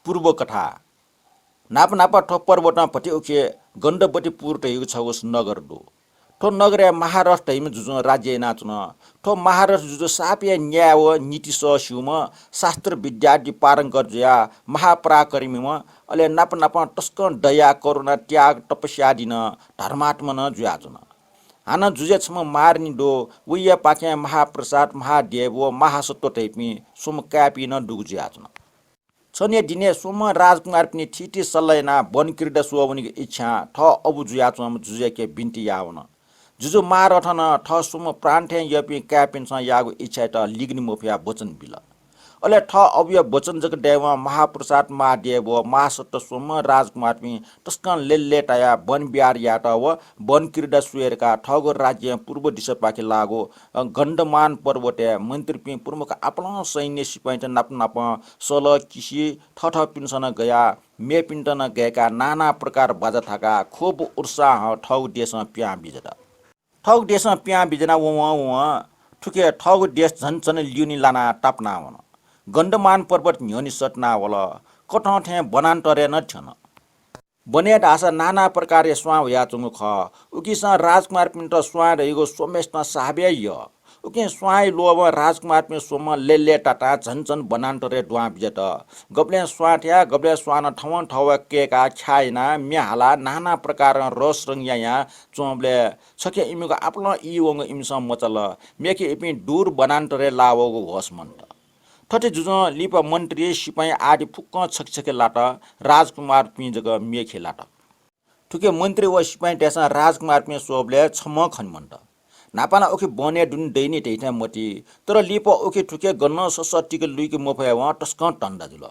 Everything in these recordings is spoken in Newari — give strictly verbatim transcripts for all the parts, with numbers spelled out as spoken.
पूर्व कथा। नाप नाप थ्व पर्वतं भति उखे गण्डवतीपुर धइगु छगू नगर दु। थ्व नगरय् महारथ धइम्ह जुजुं राज्य यानाच्वन। थ्व महारथ जुजु साप हे न्याय व नीति सः स्यूम्ह, शास्त्र विद्यादि पारंगत जुयाः महापराक्रमीम्ह, अले नाप नापं तसकं दया, करुणा, त्याग, तपस्यादि नं धर्मात्मा नं जुयाच्वन। हानं जुजुया छम्ह मारणी दु, वयापाखें महाप्रसाद, महादेव व महासत्व धइपिं स्वम्ह काय्‌पिं नं दुगु जुयाच्वन। छन्हु दिनय् स्वम्ह राजकुमारपिनि थीथी सल्लाह यानाः वनक्रीडा स्वः वनेगु इच्छां थः अबु जुयाच्वंम्ह जुजुयाके बिन्ति याः वन। जुजु महारथं नं थः स्वम्ह प्राण थें यःपिं काय्‌पिन्सं याःगु इच्छायात लिगने मफयाः वचन बिल। अले थः अबुया वचन जक दयेवं महाप्रसाद, महादेव व महासत्व स्वम्ह राजकुमारपिं तसकं लय्‌लय्‌तायाः वन विहार यायेत व वनक्रीडा स्वये धकाः थःगु राज्यं पूर्व दिशापाखे लाःगु, अ, गन्धमान पर्वतय् मन्त्रीपिं प्रमुख आपालं सैन्य सिपाइँत नाप नापं सलह किसि थःथःपिन्सं नं गयाः, मेपिन्त नं गय्‌काः नाना प्रकार बाजा थाकाः खूब उत्साहं थःगु देशं पिहां बिज्यात। थःगु देशं पिहां बिज्यानाः ववं ववं थुखे थःगु देश झन झन ल्यूने लानाः तापाना वन। गन्धमान पर्वत न्ह्यःने सतिना वल। कथं थें वनान्तरय् नं थ्यन। वनय् धाःसा नाना प्रकारया स्वां वयाच्वंगु खः। उकिसं राजकुमारपिन्त स्वां धइगु स्वम्हेसितं साप हे यः। उकिं स्वांया लोभं राजकुमारपिं स्वम्हं लय्‌लय्‌तातां झन झन वनान्तरय् दुहां बिज्यात। गबलें स्वां थ्याः, गबलें स्वानं थवं थवय् कय्‌काः ख्याः यानाः म्ये हालाः नाना प्रकारं रसरंग यायां च्वंबलय् छखे इमिगु आपालं ई वंगु इमिसं मचाल। मेखे इपिं दूर वनान्तरय् लाः वःगु होश मन्त। थथे जुजुं लिपा मन्त्री, सिपाइँ आदि फुक्कं छखे छखे लात। राजकुमारपिं जक मेखे लात। थुखे मन्त्री व सिपाइँतय्‌सं राजकुमारपिं स्वःबलय् छम्हं खने मन्त। न्हापां ला उखे वनय् दुने दइनि धइथें मति, तर लिपा उखे थुखे गनं ससःतिक लुइके मफयावं तसकं धन्दा जुल।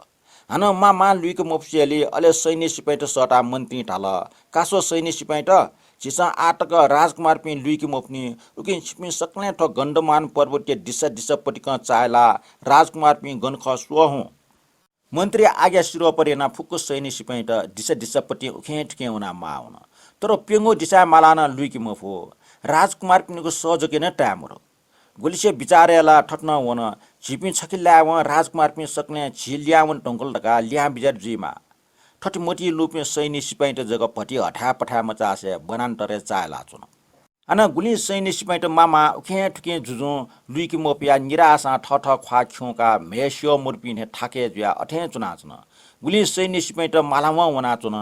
हानं मां मां लुइके मफुसेंलि अले सैन्य सिपाइँत सःताः मन्त्रीं धाल, का स्व सैन्य सिपाइँत, झीसं आः तक राजकुमारपिं लुइके मफुनि, उकिं छिपिं सकलें थ्व गन्धमान पर्वतया दिसा दिसापतिकं चाःहिलाः राजकुमारपिं गन खः स्वः हुँ। मन्त्रीया आज्ञा सिरोपर यानाः फुक्क सैन्य सिपाइँत दिसा दिसापतिं उखें थुखें वनाः माः वन। तर प्यंगू दिसाय् मालाः नं लुइके मफु। राजकुमारपिनिगु सः जक नं ताये मदु। गुलिसे बिचारय् ला थथे नं वन, झीपिं छखे लायेवं राजकुमारपिं सकलें झी लिहां वने धुंकल धकाः लिहां बिज्यात जुइमाः। थथे मतिइ लूपिं सैन्य सिपाइँत जक भति हथाय् पथाय् मचासे वनान्तरय् चाःहिलाच्वन। हानं गुलिं सैन्य सिपाइँत मां मां उखें थुखें जुजुं लुइके मफयाः निराशां थःथः ख्वाः खिउँकाः म्हय् स्यः मदुपिं थें थाकय् जुयाः अथें च्वनाच्वन। गुलिं सैन्य सिपाइँत मालावं वनाच्वन।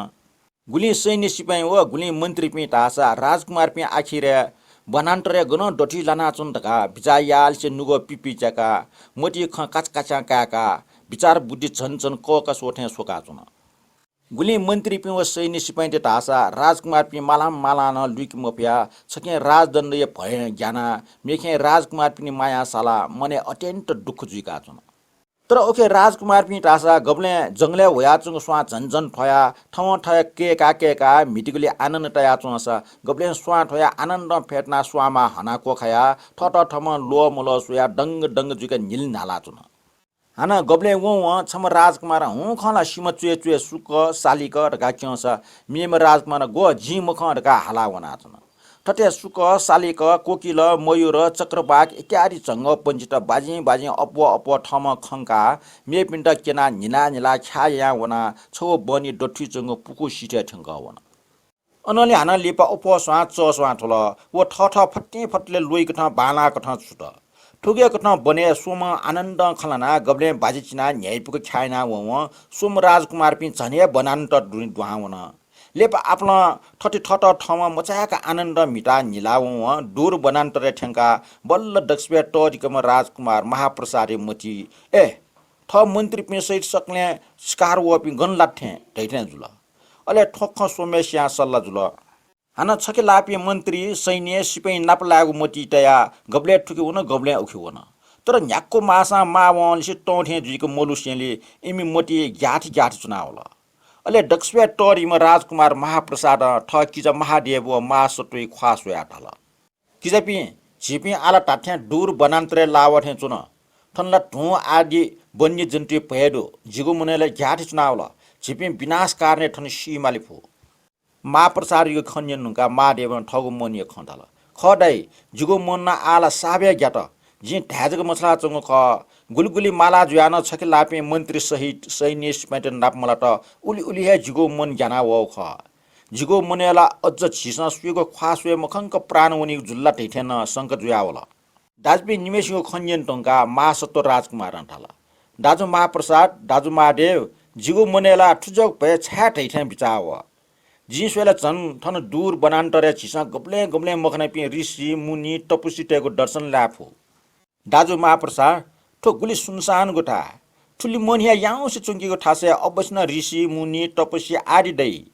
गुलिं सैन्य सिपाइँ व गुलिं मन्त्रीपिं धाःसा राजकुमारपिं आखिरय् वनान्तरय् गनं दथुइ लानाच्वन धकाः बिचाः याःलिसे नुगः पिपिच्याकाः, मतिइ खँ काचाकाच्यां काय्‌काः, बिचार बुद्धि झन झन कःकास्वः थें स्वकाच्वन। गुलिं मन्त्रीपिं व सैन्य सिपाइँत धाःसा राजकुमारपिं मालां मालां नं लुइके मफयाः छखें राजदण्डया भयं ग्यानाः मेखें राजकुमारपिनि मायां सालाः मनय् अत्यन्त दुःख जुइकाच्वन। तर उखे राजकुमारपिं धाःसा गबलें जंगलय् ह्वयाच्वंगु स्वां झन झन थ्वयाः थवं थवय् कय्‌काः कय्‌काः म्हितिगुलिइ आनन्द तयाच्वंसा गबलें स्वां थ्वयाः आनन्दं फ्यतुनाः स्वांमाः हनाः क्वखायाः थःथः थःम्हं ल्वःमल्वः स्वयाः दंग दंग जुइकाः न्हिले न्हालाच्वन। हानं गबलें वं वं छम्ह राजकुमारं हुँ खँ ला सिमा च्वय् च्वय् सुक, सालिक धकाः क्यंसा मेम्ह राजकुमारं ग्व जिं मखं धकाः हाला वनाच्वन। थथे सुक, सालिक, कोकिल, मयूर, चक्रवाक इत्यादि झंगः पंक्षीत बाजिं बाजिं अप्वः अप्वः थःम्हं खंकाः मेपिन्त क्यनाः न्हिना न्हिला ख्याः यायां वनाः छगू वनया दथुइ च्वंगु पुखू सिथय् थ्यंकः वन। अनंलि हानं लिपा अप्वः स्वां चःस्वां थ्वल। व थःथः फतिं फतले ल्वइकथं बांलाःकथं छुत। थुकियाकथं वनय् स्वम्हं आनन्दं खँ ल्हानाः गबलें बाजि चिनाः न्ह्याइपुक ख्याः यानाः वंवं स्वम्ह राजकुमारपिं झन हे वनान्तर दुने दुहां वन। लिपा आपालं थथे थःथः थःम्हं मचाय्‌क आनन्दं म्हिताः न्हिला वंवं दूर वनान्तरय् थ्यंकाः बल्ल दक्वसिबय् तःधिकःम्ह राजकुमार महाप्रसादया मतिइ, ए, थः मन्त्रीपिं सहित सकलें शिकार वःपिं गन लात थें धइथें जुल। अले थ्व खँ स्वम्हय्‌सियां सल्लाह जुल। हानं छखे लाःपिं मन्त्री, सैन्य, सिपाइँ नाप लायेगु मतिइ तयाः गबलें थुखे वन, गबलें उखे वन। तर न्ह्याक्व माःसां माः वंलिसे तं थें जुइक मलुसेंलि इमि मतिइ ग्याथे ग्याथे च्वनावल। अले दक्वसिबय् तःधिम्ह राजकुमार महाप्रसादं थः किजा महादेव व महासत्वया ख्वाः स्वयाः धाल, किजापिं, झीपिं आः ला धात्थें दूर वनान्तरय् लाः वः थें च्वन। थन ला धुं आदि वन्यजन्तुया भय दु। जिगु मनय् ला ग्याथे च्वनावल। झीपिं विनाश कारणय् थन सी माले फु। महाप्रसादयागु खँ न्यने धुंकाः महादेवं थःगु मनया खँ धाल। खः दाइ, जिगु मन नं आः ला साप हे ग्यात। जिं धाये जक मछालाच्वंगु खः। गुलि गुलि माला जुयाः नं छखे लाःपिं मन्त्री सहित सैन्य सिपाइँत नाप मलात। उलि उलि हे जिगु मन ग्याना वःगु खः। जिगु मनय् ला अझ झीसं स्वीगु ख्वाः स्वये मखंक प्राण वनीगु जुल ला धइथें नं शंका जुयावल। दाजुपिं निम्हय्सिगु खँ न्यने धुंकाः महासत्व राजकुमारं धाल, "दाजु महाप्रसाद, दाजु महादेव, जिगु मनय् ला थुज्याःगु भय छाय् धइथें बिचाः वः। जिं स्वये ला झन थन दूर वनान्तरय् झीसं गबलें गबलें मखनापिं ऋषि, मुनि, तपस्वीतय्गु दर्शन लाये फु।" दाजु महाप्रसाद, थ्व गुलि सुनसानगु थाय्। थुलि मनया याउँसे च्वंकीगु थासय् अवश्य नं ऋषि, मुनि, तपस्वी आदि दइ।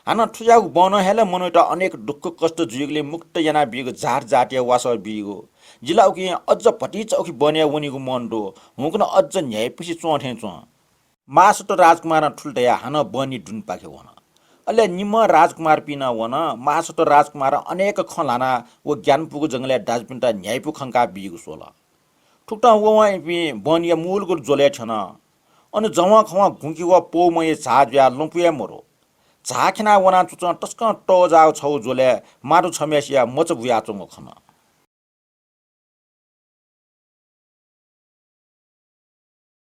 हानं थुज्याःगु बनं हे ला मनूत अनेक दुःख कष्ट जुइगुलिं मुक्त यानाबीगु जात जातिया वासः बीगु। जि ला उकिं अझ भतिचा उखे बनय् वनीगु मन दु। हुंकन अझ न्ह्याइपुसे च्वं थें च्वं। महासत्व राजकुमारं थुलि धयाः हानं बहनी दुनेपाखे वन। अले निम्ह राजकुमारपिं नं वन। महासत्व राजकुमारं अनेक खँ ल्हानाः व ग्यानापुगु जंगलय् दाजुपिन्त न्ह्याइपु खंका बीगु स्वल। थुकथं ववं इपिं बहनीया मूलगु ज्वलय् थ्यन। अन जवंखवं गुँकि व पौमया झाः जुयाः लँपु हे मरु। झाः खिनाः वनाः चुचं तसकं तःजाःगु छगू ज्वलय् माधु छम्हय्सिया मचा बुयाच्वंगु खन।